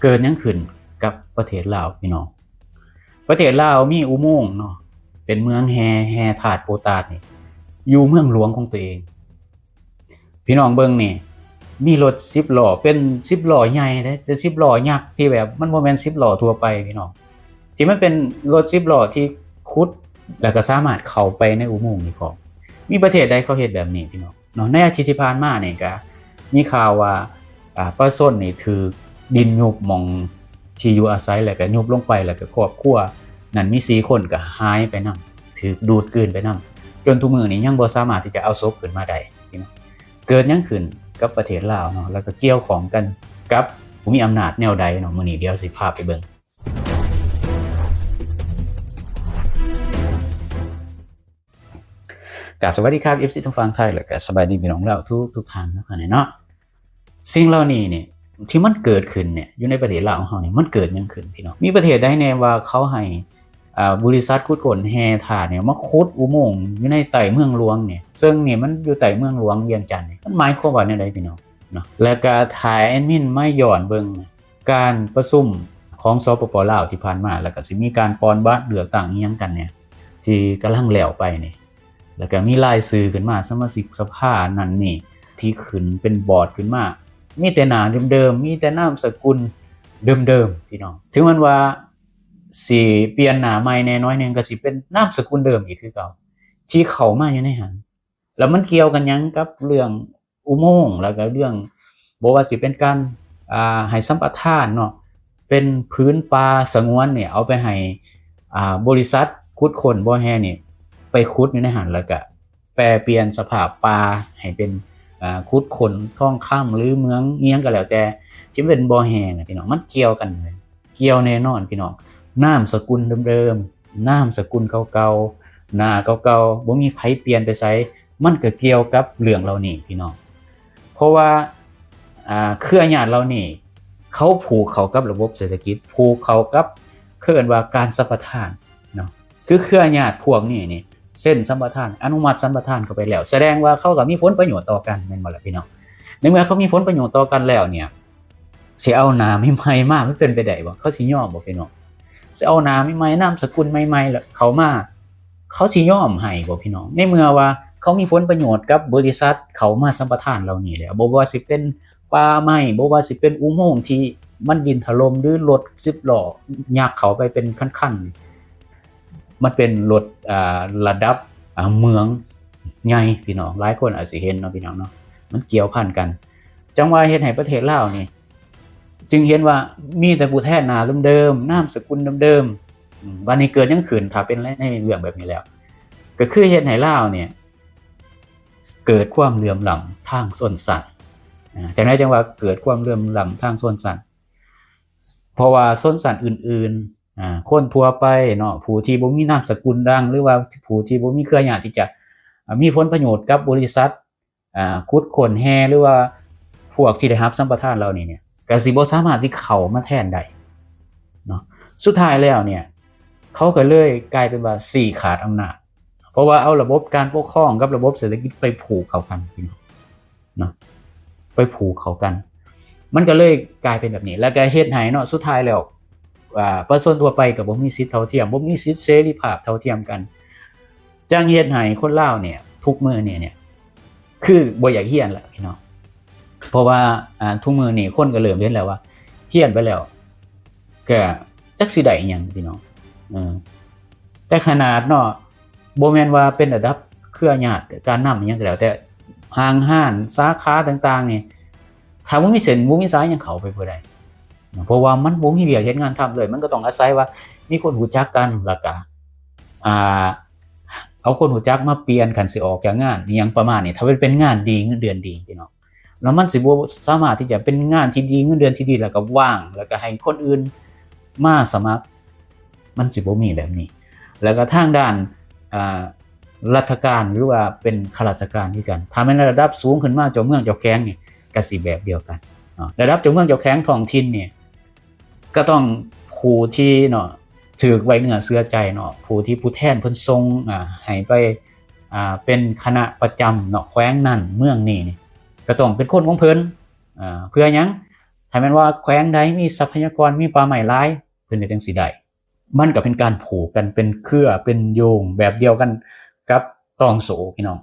ເກີດຫຍັງຂຶ້ນກັບປະເທດລາວພີ່ນ້ອງ? ປະເທດລາວມີອຸໂມງເນາະ ເປັນເມືອງແຮ່ ແຮ່ທາດໂປຕາດນີ້ ຢູ່ເມືອງຫຼວງຂອງຕົວເອງ. ພີ່ນ້ອງເບິ່ງນີ້ ມີລົດສິບລໍ້ ເປັນສິບລໍ້ໃຫຍ່ເດ້ ເປັນສິບລໍ້ຍັກ ທີ່ແບບມັນບໍ່ແມ່ນສິບລໍ້ທົ່ວໄປພີ່ນ້ອງ ທີ່ມັນເປັນລົດສິບລໍ້ທີ່ຂຸດ ແລ້ວກໍສາມາດເຂົ້າໄປໃນອຸໂມງນີ້ພ້ອມ. ມີປະເທດໃດເຂົາເຮັດແບບນີ້ພີ່ນ້ອງເນາະ? ໃນອາທິດທີ່ຜ່ານມານີ້ກໍມີຂ່າວວ່າ ອາ ປະຊາຊົນນີ້ຖືກດິນຍຸບໝ່ອງທີ່ຢູ່ອາໄສ ແລ້ວກໍຍຸບລົງໄປ ແລ້ວກໍຄອບຄົວນັ້ນມີສີ່ຄົນກໍຫາຍໄປນຳ ຖືກດູດກືນໄປນຳ ຈົນທຸກມື້ນີ້ຍັງບໍ່ສາມາດທີ່ຈະເອົາສົບຂຶ້ນມາໄດ້. ເກີດຫຍັງຂຶ້ນກັບປະເທດລາວເນາະ ແລ້ວກໍກ່ຽວຂ້ອງກັນກັບຜູ້ມີອຳນາດແນວໃດເນາະ? ມື້ນີ້ດຽວຊິພາໄປເບິ່ງ. ກາບສະຫວັດດີຄັບ ເອັຟຊີ ທາງຝັ່ງໄທ ແລ້ວກໍສະບາຍດີພີ່ນ້ອງລາວທຸກໆທ່ານເນາະ ເນາະ. ສິ່ງເຫຼົ່ານີ້ນີ້ ທີ່ມັນເກີດຂຶ້ນນີ້ ຢູ່ໃນປະເທດລາວຂອງເຮົານີ້ ມັນເກີດຫຍັງຂຶ້ນພີ່ນ້ອງ? ມີປະເທດໃດແດ່ວ່າເຂົາໃຫ້ ອ່າ ບໍລິສັດຂຸດຄົ້ນແຮ່ທາດນີ້ມາຂຸດອຸໂມງຢູ່ໃນໃຕ້ເມືອງຫຼວງນີ້ ເຊິ່ງນີ້ມັນຢູ່ໃຕ້ເມືອງຫຼວງວຽງຈັນນີ້ ມັນໝາຍຄວາມວ່າແນວໃດພີ່ນ້ອງເນາະ? ແລ້ວກໍຖ້າແອດມິນມາຍ້ອນເບິ່ງການປະຊຸມຂອງ ສປປ ລາວ ທີ່ຜ່ານມາ ແລ້ວກໍຊິມີການປ່ອນບັດເລືອກຕັ້ງອີ່ຫຍັງກັນນີ້ ທີ່ກຳລັງແລ້ວໄປນີ້ ແລ້ວກໍມີລາຍຊື່ຂຶ້ນມາ ສະມາຊິກສະພານັ້ນນີ້ ທີ່ຂຶ້ນເປັນບອດຂຶ້ນມາ ມີແຕ່ໜ້າເດີມໆ ມີແຕ່ນາມສະກຸນເດີມໆ ພີ່ນ້ອງ. ເຖິງແມ່ນວ່າຊິປ່ຽນໜ້າໃໝ່ແດ່ໜ້ອຍໜຶ່ງ ກໍຊິເປັນນາມສະກຸນເດີມອີກຄືເກົ່າ ທີ່ເຂົ້າມາຢູ່ໃນຫັ້ນ. ແລ້ວມັນກ່ຽວກັນຫຍັງກັບເລື່ອງອຸໂມງ ແລ້ວກໍເລື່ອງ ບໍ່ວ່າຊິເປັນການ ອ່າ ໃຫ້ສຳປະທານເນາະ ເປັນຜືນປ່າສະຫງວນນີ້ ເອົາໄປໃຫ້ ອ່າ ບໍລິສັດຂຸດຄົ້ນບໍ່ແຮ່ນີ້ໄປຂຸດຢູ່ໃນຫັ້ນ ແລ້ວກໍ ແປປ່ຽນສະພາບປ່າໃຫ້ເປັນ ເອີ ຂຸດຄົ້ນທອງຄຳ ຫຼື ເມືອງອີ່ຫຍັງກໍແລ້ວແຕ່ ທີ່ເປັນບໍ່ແຮ່ນະ ພີ່ນ້ອງ ມັນກ່ຽວກັນເລີຍ ກ່ຽວແນ່ນອນພີ່ນ້ອງ. ນາມສະກຸນເດີມໆ ນາມສະກຸນເກົ່າໆ ໜ້າເກົ່າໆ ບໍ່ມີໃຜປ່ຽນໄປໃສ ມັນກໍກ່ຽວກັບເລື່ອງເຫຼົ່ານີ້ພີ່ນ້ອງ. ເພາະວ່າ ອ່າ ເຄືອຍາດເຫຼົ່ານີ້ ເຂົາຜູກເຂົ້າກັບລະບົບເສດຖະກິດ ຜູກເຂົ້າກັບ ເຂົາເອີ້ນວ່າການສຳປະທານເນາະ ຄືເຄືອຍາດພວກນີ້ນີ້ ເຊັນສຳປະທານ ອະນຸມັດສຳປະທານເຂົ້າໄປແລ້ວ ສະແດງວ່າເຂົາກໍມີຜົນປະໂຫຍດຕໍ່ກັນ ແມ່ນບໍ່ລະພີ່ນ້ອງ? ໃນເມື່ອເຂົາມີຜົນປະໂຫຍດຕໍ່ກັນແລ້ວເນ່ຍ ຊິເອົາໜ້າໃໝ່ໆມາ ມັນເປັນໄປໄດ້ບໍ່? ເຂົາຊິຍອມບໍ່ພີ່ນ້ອງ? ຊິເອົາໜ້າໃໝ່ໆ ນາມສະກຸນໃໝ່ໆ ແລ້ວເຂົ້າມາ ເຂົາຊິຍອມໃຫ້ບໍ່ພີ່ນ້ອງ? ໃນເມື່ອວ່າເຂົາມີຜົນປະໂຫຍດກັບບໍລິສັດເຂົ້າມາສຳປະທານເຫຼົ່ານີ້ແລ້ວ ບໍ່ວ່າຊິເປັນປ່າໄມ້ ບໍ່ວ່າຊິເປັນອຸໂມງທີ່ມັນດິນຖະຫຼົ່ມ ຫຼື ລົດສິບລໍ້ຍັກເຂົ້າໄປເປັນຄັນໆ ມັນເປັນລົດ ອ່າ ລະດັບ ອ່າ ເມືອງໃຫຍ່ພີ່ນ້ອງ ຫຼາຍຄົນອາດຊິເຫັນເນາະ ພີ່ນ້ອງເນາະ ມັນກ່ຽວພັນກັນ ຈັ່ງວ່າເຮັດໃຫ້ປະເທດລາວນີ້ ຈຶ່ງເຫັນວ່າມີແຕ່ຜູ້ແທນໜ້າເດີມໆ ນາມສະກຸນເດີມໆ. ອືມ ບາດນີ້ເກີດຫຍັງຂຶ້ນ ຖ້າເປັນໃນເລື່ອງແບບນີ້ແລ້ວ ກໍຄືເຮັດໃຫ້ລາວນີ້ເກີດຄວາມເຫຼື່ອມລ້ຳທາງຊົນຊັ້ນ. ອາ ຈັ່ງໃດຈັ່ງວ່າເກີດຄວາມເຫຼື່ອມລ້ຳທາງຊົນຊັ້ນ? ເພາະວ່າຊົນຊັ້ນອື່ນໆ ອາ ຄົນທົ່ວໄປເນາະ ຜູ້ທີ່ບໍ່ມີນາມສະກຸນດັງ ຫຼືວ່າຜູ້ທີ່ບໍ່ມີເຄືອຍາດທີ່ຈະ ອາ ມີຜົນປະໂຫຍດກັບບໍລິສັດ ອ່າ ຂຸດຄົ້ນແຮ່ ຫຼືວ່າພວກທີ່ໄດ້ຮັບສຳປະທານເຫຼົ່ານີ້ເນ່ຍ ກໍຊິບໍ່ສາມາດຊິເຂົ້າມາແທນໄດ້ເນາະ. ສຸດທ້າຍແລ້ວເນ່ຍ ເຂົາກໍເລີຍກາຍເປັນວ່າຊີ້ຂາດອຳນາດ ເພາະວ່າເອົາລະບົບການປົກຄອງກັບລະບົບເສດຖະກິດໄປຜູກເຂົ້າກັນ ພີ່ນ້ອງເນາະ ໄປຜູກເຂົ້າກັນ ມັນກໍເລີຍກາຍເປັນແບບນີ້ ແລ້ວກໍເຮັດໃຫ້ເນາະ ສຸດທ້າຍແລ້ວ ອ່າ ປະຊາຊົນທົ່ວໄປກໍບໍ່ມີສິດເທົ່າທຽມ ບໍ່ມີສິດເສລີພາບເທົ່າທຽມກັນ ຈັ່ງເຮັດໃຫ້ຄົນລາວເນ່ຍ ທຸກມື້ນີ້ເນ່ຍ ຄືບໍ່ຢາກຮຽນແລ້ວພີ່ນ້ອງ ເພາະວ່າ ອ່າ ທຸກມື້ນີ້ຄົນກໍເລີ່ມເຫັນແລ້ວວ່າ ຮຽນໄປແລ້ວກໍຈັກຊິໄດ້ຫຍັງພີ່ນ້ອງ. ເອີ ແຕ່ຂະໜາດເນາະ ບໍ່ແມ່ນວ່າເປັນລະດັບເຄືອຍາດການນຳຫຍັງກໍແລ້ວແຕ່ ຫ້າງຮ້ານ ສາຂາຕ່າງໆນີ້ ຖ້າບໍ່ມີເສັ້ນບໍ່ມີສາຍຍັງເຂົ້າໄປບໍ່ໄດ້ ເພາະວ່າມັນບໍ່ມີວຽກເຮັດງານທຳເລີຍ ມັນກໍຕ້ອງອາໄສວ່າມີຄົນຮູ້ຈັກກັນ ແລ້ວກະ ອ່າ ເອົາຄົນຮູ້ຈັກມາປ່ຽນ ຄັນຊິອອກຈາກງານອີ່ຫຍັງປະມານນີ້ ຖ້າມັນເປັນງານດີເງິນເດືອນດີພີ່ນ້ອງ ແລ້ວມັນຊິບໍ່ສາມາດທີ່ຈະເປັນງານທີ່ດີເງິນເດືອນທີ່ດີ ແລ້ວກໍວ່າງ ແລ້ວກໍໃຫ້ຄົນອື່ນມາສະໝັກ ມັນຊິບໍ່ມີແບບນີ້ ແລ້ວກໍທາງດ້ານ ອ່າ ລັດຖະການ ຫຼືວ່າເປັນຂ້າລາຊະການຄືກັນ ຖ້າແມ່ນລະດັບສູງຂຶ້ນມາເຈົ້າເມືອງເຈົ້າແຂວງນີ້ ກໍຊິແບບດຽວກັນເນາະ ລະດັບເຈົ້າເມືອງເຈົ້າແຂວງທ້ອງຖິ່ນນີ້ ກໍຕ້ອງຜູ້ທີ່ເນາະ ຖືກໄວ້ເນື້ອເຊື່ອໃຈເນາະ ຜູ້ທີ່ຜູ້ແທນເພິ່ນສົ່ງ ອາ ໃຫ້ໄປ ອາ ເປັນຄະນະປະຈຳເນາະ ແຂວງນັ້ນເມືອງນີ້ນີ້ ກໍຕ້ອງເປັນຄົນຂອງເພິ່ນ ອາ ເພື່ອຫຍັງ? ຖ້າແມ່ນວ່າແຂວງໃດມີຊັບພະຍາກອນ ມີປ່າໄມ້ຫຼາຍ ເພິ່ນເຮັດຈັ່ງຊິໄດ້. ມັນກໍເປັນການຜູກກັນເປັນເຄືອເປັນໂຍງແບບດຽວກັນກັບຕ່ອງໂສ້ພີ່ນ້ອງ.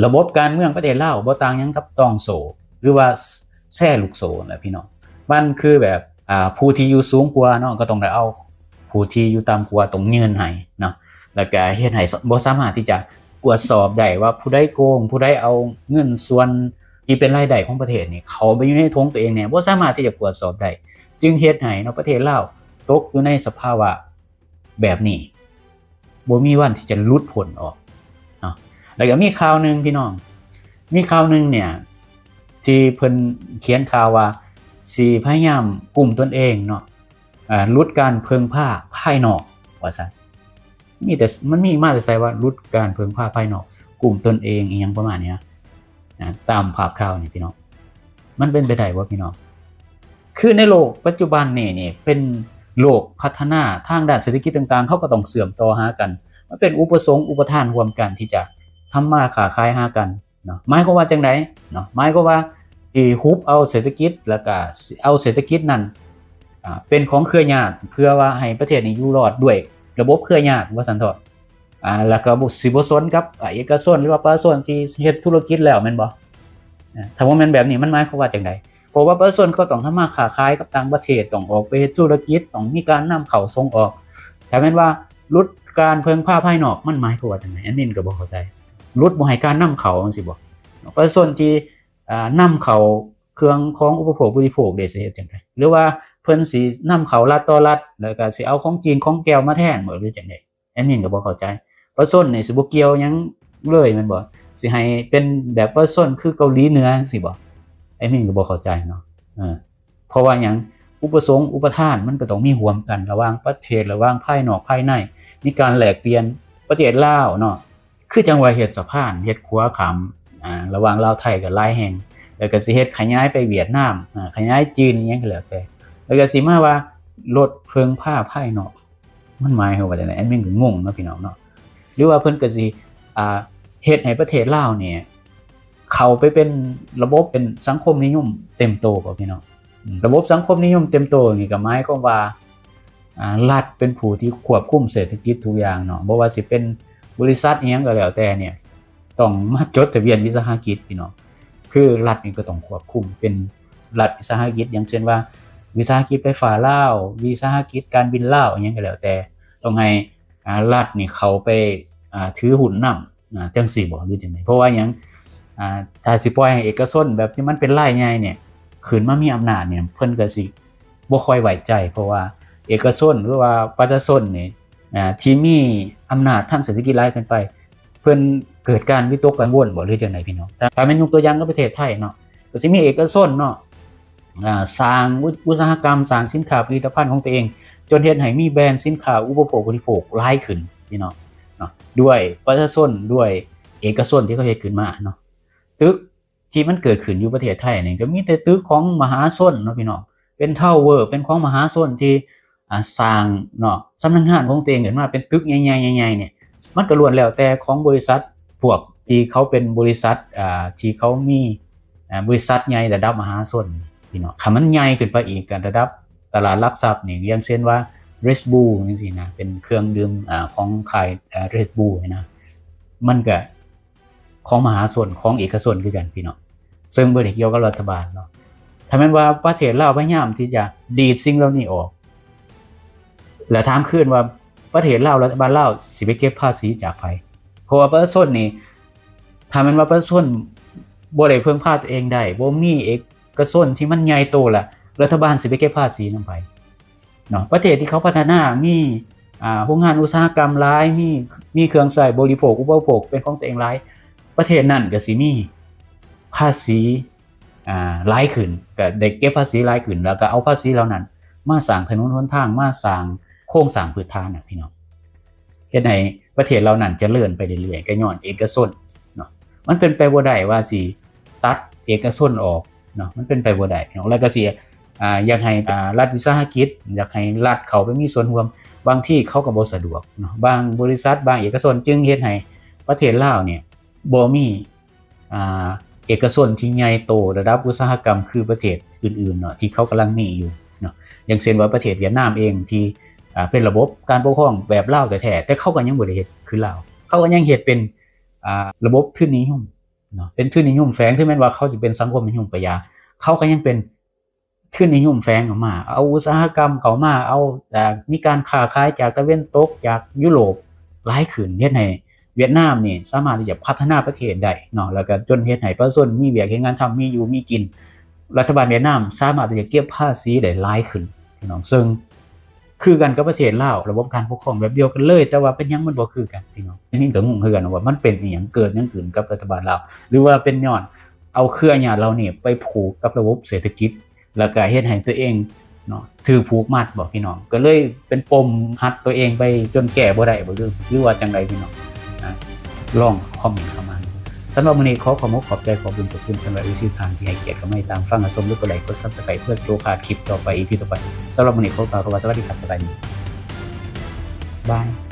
ລະບົບການເມືອງປະເທດລາວບໍ່ຕ່າງຫຍັງກັບຕ່ອງໂສ້ ຫຼືວ່າແຊລູກໂສ້ຫັ້ນແຫຼະພີ່ນ້ອງ. ມັນຄືແບບ ອ່າ ຜູ້ທີ່ຢູ່ສູງກວ່າເນາະ ກໍຕ້ອງໄດ້ເອົາຜູ້ທີ່ຢູ່ຕ່ຳກວ່າຕ້ອງຍື່ນໃຫ້ເນາະ ແລ້ວກໍເຮັດໃຫ້ ສ- ບໍ່ສາມາດທີ່ຈະກວດສອບໄດ້ວ່າຜູ້ໃດໂກງ ຜູ້ໃດເອົາເງິນສ່ວນທີ່ເປັນລາຍໄດ້ຂອງປະເທດນີ້ເຂົ້າໄປຢູ່ໃນຖົງຕົວເອງແດ່ ບໍ່ສາມາດທີ່ຈະກວດສອບໄດ້ ຈຶ່ງເຮັດໃຫ້ເນາະ ປະເທດລາວຕົກຢູ່ໃນສະພາວະ ແບບນີ້ ບໍ່ມີວັນທີ່ຈະຫຼຸດພົ້ນອອກເນາະ. ແລ້ວກໍມີຂ່າວໜຶ່ງພີ່ນ້ອງ ມີຂ່າວໜຶ່ງເນີ້ຍ ທີ່ເພິ່ນຂຽນຂ່າວວ່າ ຊິພະຍາຍາມກຸ້ມຕົນເອງເນາະ ເອີ ຫຼຸດການເພິ່ງພາພາຍນອກ ວ່າຊັ້ນ. ມີແຕ່ ມັນມີມາແຕ່ໃສວ່າຫຼຸດການເພິ່ງພາພາຍນອກ ກຸ້ມຕົນເອງ ອີ່ຫຍັງປະມານນີ້ນະ ນະ ຕາມພາບຂ່າວນີ້ພີ່ນ້ອງ. ມັນເປັນໄປໄດ້ບໍ່ພີ່ນ້ອງ? ຄືໃນໂລກປັດຈຸບັນນີ້ນີ້ ເປັນໂລກພັດທະນາທາງດ້ານເສດຖະກິດຕ່າງໆ ເຂົາກໍຕ້ອງເຊື່ອມຕໍ່ຫາກັນ ມັນເປັນອຸປະສົງອຸປະທານຮ່ວມກັນທີ່ຈະທຳມາຄ້າຂາຍຫາກັນເນາະ. ໝາຍຄວາມວ່າຈັ່ງໃດເນາະ? ໝາຍຄວາມວ່າຊິຮຸບເອົາເສດຖະກິດ ແລ້ວກໍຊິເອົາເສດຖະກິດນັ້ນ ອ່າ ເປັນຂອງເຄືອຍາດ ເພື່ອວ່າໃຫ້ປະເທດນີ້ຢູ່ລອດດ້ວຍລະບົບເຄືອຍາດ ວ່າຊັ້ນເຖາະ. ອ່າ ແລ້ວກໍບໍ່ ຊິບໍ່ສົນກັບ ອ່າ ເອກະຊົນ ຫຼືວ່າປະຊາຊົນທີ່ເຮັດທຸລະກິດແລ້ວ ແມ່ນບໍ່? ອ່າ ຖ້າບໍ່ແມ່ນແບບນີ້ ມັນໝາຍຄວາມວ່າຈັ່ງໃດ? ເພາະວ່າປະຊາຊົນເຂົາຕ້ອງທຳມາຄ້າຂາຍກັບຕ່າງປະເທດ, ຕ້ອງອອກໄປເຮັດທຸລະກິດ, ຕ້ອງມີການນຳເຂົ້າສົ່ງອອກ. ຖ້າແມ່ນວ່າຫຼຸດການເພິ່ງພາພາຍນອກ, ມັນໝາຍຄວາມວ່າຈັ່ງໃດ? ແອດມິນກໍບໍ່ເຂົ້າໃຈ. ຫຼຸດບໍ່ໃຫ້ການນຳເຂົ້າ ຈັ່ງຊີ້ບໍ? ປະຊາຊົນທີ່ ອ່າ ນຳເຂົ້າເຄື່ອງຂອງອຸປະໂພກບໍລິໂພກເດ ຊິເຮັດຈັ່ງໃດ? ຫຼືວ່າເພິ່ນຊິນຳເຂົ້າລັດຕໍ່ລັດ ແລ້ວກໍຊິເອົາຂອງຈີນຂອງແກວມາແທນບໍ ຫຼືຈັ່ງໃດ? ແອດມິນກໍບໍ່ເຂົ້າໃຈ. ປະຊາຊົນນີ້ຊິບໍ່ກ່ຽວຫຍັງເລີຍແມ່ນບໍ່? ຊິໃຫ້ເປັນແບບປະຊາຊົນຄືເກົາຫຼີເໜືອຈັ່ງຊີ້ບໍ? ແອດມິນກໍບໍ່ເຂົ້າໃຈເນາະ. ເອີ ເພາະວ່າຫຍັງ? ອຸປະສົງອຸປະທານມັນກໍຕ້ອງມີຮ່ວມກັນລະຫວ່າງປະເທດ, ລະຫວ່າງພາຍນອກພາຍໃນ, ມີການແລກປ່ຽນ. ປະເທດລາວເນາະ ຄືຈັ່ງວ່າເຮັດສະພານ, ເຮັດຂົວຂ້າມ ອ່າ ລະຫວ່າງລາວໄທກໍຫຼາຍແຫ່ງ, ແລ້ວກໍຊິເຮັດຂະຫຍາຍໄປຫວຽດນາມ, ອ່າ ຂະຫຍາຍຈີນ ອີ່ຫຍັງກໍແລ້ວແຕ່, ແລ້ວກໍຊິມາວ່າລົດເພິ່ງພາພາຍນອກ. ມັນໝາຍຄວາມວ່າຈັ່ງໃດ? ແອດມິນກໍງົງເນາະ ພີ່ນ້ອງເນາະ. ຫຼືວ່າເພິ່ນກໍຊິ ອ່າ ເຮັດໃຫ້ປະເທດລາວນີ້ເຂົ້າໄປເປັນລະບົບເປັນສັງຄົມນິຍົມເຕັມໂຕບໍ ພີ່ນ້ອງ? ອືມ ລະບົບສັງຄົມນິຍົມເຕັມໂຕນີ້ກໍໝາຍຄວາມວ່າ ອ່າ ລັດເປັນຜູ້ທີ່ຄວບຄຸມເສດຖະກິດທຸກຢ່າງເນາະ, ບໍ່ວ່າຊິເປັນບໍລິສັດອີ່ຫຍັງກໍແລ້ວແຕ່ນີ້ ຕ້ອງມາຈົດທະບຽນວິສາຫະກິດ ພີ່ນ້ອງ. ຄືລັດນີ້ກໍຕ້ອງຄວບຄຸມເປັນລັດວິສາຫະກິດ, ຢ່າງເຊັ່ນວ່າ ວິສາຫະກິດໄຟຟ້າລາວ, ວິສາຫະກິດການບິນລາວ ອີ່ຫຍັງກໍແລ້ວແຕ່, ຕ້ອງໃຫ້ ອ່າ ລັດນີ້ເຂົ້າໄປ ອ່າ ຖືຫຸ້ນນຳ ອ່າ ຈັ່ງຊີ້ບໍ ຫຼືຈັ່ງໃດ? ເພາະວ່າຫຍັງ? ອ່າ ຖ້າຊິປ່ອຍໃຫ້ເອກະຊົນແບບທີ່ມັນເປັນລາຍໃຫຍ່ນີ້ ຂຶ້ນມາມີອຳນາດນີ້ ເພິ່ນກໍຊິບໍ່ຄ່ອຍໄວ້ໃຈ, ເພາະວ່າເອກະຊົນ ຫຼືວ່າປະຊາຊົນນີ້ ອ່າ ທີ່ມີອຳນາດທາງເສດຖະກິດຫຼາຍເກີນໄປ ເພິ່ນເກີດການວິຕົກກັງວົນບໍ ຫຼືຈັ່ງໃດ ພີ່ນ້ອງ? ຖ້າ ຖ້າແມ່ນຍົກຕົວຢ່າງກັບປະເທດໄທເນາະ ກໍຊິມີເອກະຊົນເນາະ ອ່າ ສ້າງອຸ ອຸດສາຫະກຳ, ສ້າງສິນຄ້າຜະລິດຕະພັນຂອງຕົວເອງ, ຈົນເຮັດໃຫ້ມີແບຣນສິນຄ້າອຸປະໂພກບໍລິໂພກຫຼາຍຂຶ້ນ ພີ່ນ້ອງເນາະ, ດ້ວຍປະຊາຊົນ, ດ້ວຍເອກະຊົນທີ່ເຂົາເຮັດຂຶ້ນມາເນາະ. ຕຶກທີ່ມັນເກີດຂຶ້ນຢູ່ປະເທດໄທນີ້ ກໍມີແຕ່ຕຶກຂອງມະຫາຊົນເນາະ ພີ່ນ້ອງ, ເປັນທາວເວີ ເປັນຂອງມະຫາຊົນທີ່ ອ່າ ສ້າງເນາະ ສຳນັກງານຂອງຕົວເອງຂຶ້ນມາເປັນຕຶກໃຫຍ່ໆ ໃຫຍ່ໆນີ້ ມັນກໍລ້ວນແລ້ວແຕ່ຂອງບໍລິສັດ ພວກທີ່ເຂົາເປັນບໍລິສັດ ອ່າ ທີ່ເຂົາມີ ອ່າ ບໍລິສັດໃຫຍ່ລະດັບມະຫາຊົນ ພີ່ນ້ອງ. ຄັນມັນໃຫຍ່ຂຶ້ນໄປອີກ ກໍລະດັບຕະຫຼາດຫຼັກຊັບນີ້ ຢ່າງເຊັ່ນວ່າ Red Bull ຈັ່ງຊີ້ນະ ເປັນເຄື່ອງດື່ມ ອ່າ ຂອງຄ້າຍ ເອີ Red Bull ນີ້ນະ ມັນກໍ ຂອງມະຫາຊົນ ຂອງເອກະຊົນຄືກັນ ພີ່ນ້ອງ, ເຊິ່ງບໍ່ໄດ້ກ່ຽວກັບລັດຖະບານເນາະ. ຖ້າແມ່ນວ່າປະເທດລາວພະຍາຍາມທີ່ຈະດີດສິ່ງເຫຼົ່ານີ້ອອກ ແລ້ວຖາມຄືນວ່າ ປະເທດລາວ ລັດຖະບານລາວຊິໄປເກັບພາສີຈາກໃຜ? ເພາະວ່າປະຊາຊົນນີ້ ຖ້າແມ່ນວ່າປະຊາຊົນບໍ່ໄດ້ເພິ່ງພາຕົວເອງໄດ້ ບໍ່ມີເອກະຊົນທີ່ມັນໃຫຍ່ໂຕລະ ລັດຖະບານຊິໄປເກັບພາສີນຳໃຜ? ເນາະ ປະເທດທີ່ເຂົາພັດທະນາ ມີ ອ່າ ໂຮງງານອຸດສາຫະກຳຫຼາຍ ມີ ມີເຄື່ອງໃຊ້ບໍລິໂພກອຸປະໂພກເປັນຂອງຕົວເອງຫຼາຍ ປະເທດນັ້ນກໍຊິມີພາສີ ອ່າ ຫຼາຍຂຶ້ນ ກໍໄດ້ເກັບພາສີຫຼາຍຂຶ້ນ ແລ້ວກໍເອົາພາສີເຫຼົ່ານັ້ນມາສ້າງຖະໜົນຫົນທາງ ມາສ້າງໂຄງສ້າງພື້ນຖານນະ ພີ່ນ້ອງ. ເຮັດໃຫ້ປະເທດເຫຼົ່ານັ້ນຈະເລີນໄປເລື້ອຍໆ ກໍຍ້ອນເອກະຊົນເນາະ. ມັນເປັນໄປບໍ່ໄດ້ວ່າຊິຕັດເອກະຊົນອອກເນາະ ມັນເປັນໄປບໍ່ໄດ້ເນາະ. ແລ້ວກໍຊິ ອ່າ ຢາກໃຫ້ ອ່າ ລັດວິສາຫະກິດ ຢາກໃຫ້ລັດເຂົ້າໄປມີສ່ວນຮ່ວມ ບາງທີເຂົາກໍບໍ່ສະດວກເນາະ ບາງບໍລິສັດ ບາງເອກະຊົນ ຈຶ່ງເຮັດໃຫ້ປະເທດລາວນີ້ບໍ່ມີ ອ່າ ເອກະຊົນທີ່ໃຫຍ່ໂຕລະດັບອຸດສາຫະກຳຄືປະເທດອື່ນໆເນາະ ທີ່ເຂົາກຳລັງມີຢູ່ເນາະ. ຢ່າງເຊັ່ນວ່າປະເທດຫວຽດນາມເອງທີ່ ອ່າ ເປັນລະບົບການປົກຄອງແບບລາວແທ້ໆ ແຕ່ເຂົາກໍຍັງບໍ່ໄດ້ເຮັດຄືລາວ ເຂົາກໍຍັງເຮັດເປັນ ອ່າ ລະບົບທຶນນິຍົມເນາະ ເປັນທຶນນິຍົມແຝງ ເຖິງແມ່ນວ່າເຂົາຊິເປັນສັງຄົມນິຍົມປະຫຍັດ ເຂົາກໍຍັງເປັນ ທຶນນິຍົມແຝງອອກມາ ເອົາອຸດສາຫະກຳເຂົ້າມາ ເອົາ ເອີ ມີການຄ້າຂາຍຈາກຕາເວັນຕົກ ຈາກຢູໂຣບຫຼາຍຂຶ້ນ ເຮັດໃຫ້ຫວຽດນາມນີ້ສາມາດທີ່ຈະພັດທະນາປະເທດໄດ້ເນາະ ແລ້ວກໍຈົນເຮັດໃຫ້ປະຊາຊົນມີວຽກເຮັດງານທຳ ມີຢູ່ມີກິນ ລັດຖະບານຫວຽດນາມສາມາດທີ່ຈະເກັບພາສີໄດ້ຫຼາຍຂຶ້ນ ພີ່ນ້ອງ ເຊິ່ງຄືກັນກັບປະເທດລາວ ລະບົບການປົກຄອງແບບດຽວກັນເລີຍ ແຕ່ວ່າເປັນຫຍັງມັນບໍ່ຄືກັນ ພີ່ນ້ອງ? ແອດມິນກໍງົງຄືກັນວ່າມັນເປັນອີ່ຫຍັງ ເກີດຫຍັງຂຶ້ນກັບລັດຖະບານລາວ ຫຼືວ່າເປັນຍ້ອນ ເອົາເຄືອຍາດເຫຼົ່ານີ້ໄປຜູກກັບລະບົບເສດຖະກິດ ແລ້ວກະເຮັດໃຫ້ຕົວເອງເນາະ ຖືກຜູກມັດບໍພີ່ນ້ອງ? ກໍເລີຍເປັນປົມຮັດຕົວເອງໄປຈົນແກ້ບໍ່ໄດ້ບໍ ຫຼື ຫຼືວ່າຈັ່ງໃດພີ່ນ້ອງ? ນະ ລອງຄອມເມັນເຂົ້າມາ. ສຳລັບມື້ນີ້ຂໍຂອບອົກຂອບໃຈ ຂອບບຸນຂອບຄຸນສຳລັບເອັຟຊີທ່ານທີ່ໃຫ້ກຽດເຂົ້າມາຕິດຕາມຟັງຮັບຊົມ ຫຼືກົດໄລກົດ Subscribe ເພື່ອຊິບໍ່ພາດຄລິບຕໍ່ໄປ ອີພີຕໍ່ໄປ. ສຳລັບມື້ນີ້ຂໍກ່າວຄຳວ່າສະຫວັດດີຄັບ ສະບາຍດີ ບາຍ.